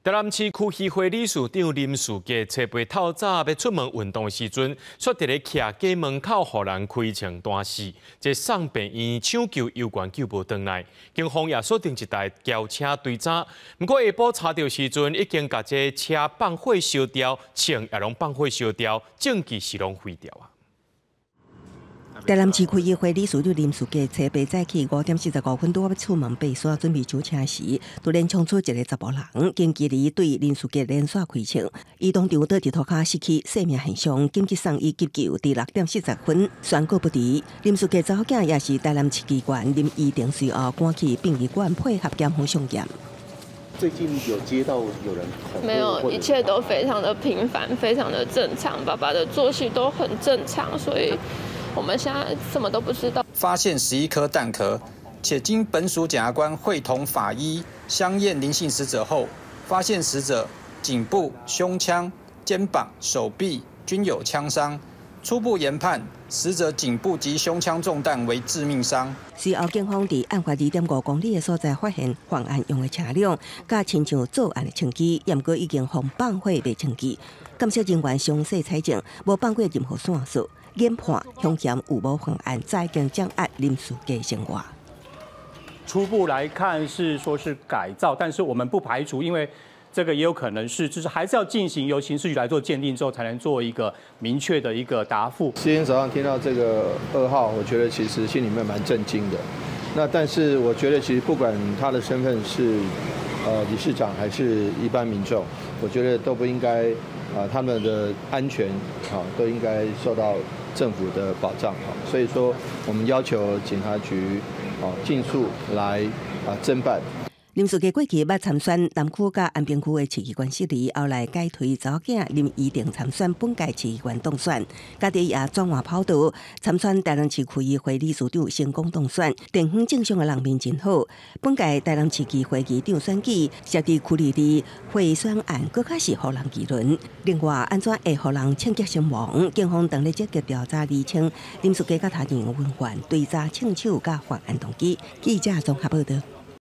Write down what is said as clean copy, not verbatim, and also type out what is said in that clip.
台南市區議會理事長林士傑初八透早欲出門運動的時陣，煞佇咧徛家門口予人開槍彈死，這送病院搶救猶懸救無轉來。警方也鎖定一台轎車追查，毋過下晡查著時陣已經共這車放火燒掉，槍也攏放火燒掉，證據是攏毀掉啊。台南市區議會理事長林士傑初八早起5點45分拄仔欲出門爬山準備上車時，突然衝出一个查埔人，近距離對林士傑連續開槍，伊當場倒佇塗跤失去生命現象，緊急送醫急救，佇6點40分宣告不治。林士傑查某囝也是台南市議員林依婷隨後趕去殯儀館配合檢方送驗。最近有接到有人沒有，一切都非常的平凡，非常的正常，爸爸的作息都很正常，所以我們現在什麼都不知道。發現11顆彈殼，且經本署檢察官會同法醫相驗林姓死者後，發現死者頸部、胸腔、肩膀、手臂均有槍傷。初步研判，死者頸部及胸腔中彈為致命傷。隨後，警方佇案發2.5公里的所在發現犯案用的車輛，佮親像作案的槍支，毋過已經予放火賣清去。鑑識人員詳細採證，無放過任何線索，研判兇嫌有無犯案，早已經掌握林士傑生活。初步來看是說是改造，但是我們不排除，因為這個也有可能是，就是還是要進行由刑事局來做鑑定之後，才能做一個明確的一個答覆。今天早上聽到這個噩耗，我覺得其實心裡面蠻震驚的。那但是我覺得其實不管他的身份是理事長還是一般民眾，我覺得都不應該啊，他們的安全啊都應該受到政府的保障。所以說我們要求警察局啊盡速來啊偵辦。林士傑過去捌參選南區佮安平區的市議員席位，後來改推查某囝林依婷參選本屆市議員當選，家己也轉換跑道參選台南市區議會理事長，成功當選。地方政商的人面真好。本屆台南市議會議長選舉設佇區裡的賄選案，閣較是予人議論。另外，按怎會予人槍擊身亡？警方當咧積極調查釐清林士傑佮他人的恩怨，追查槍手佮犯案動機。記者綜合報道。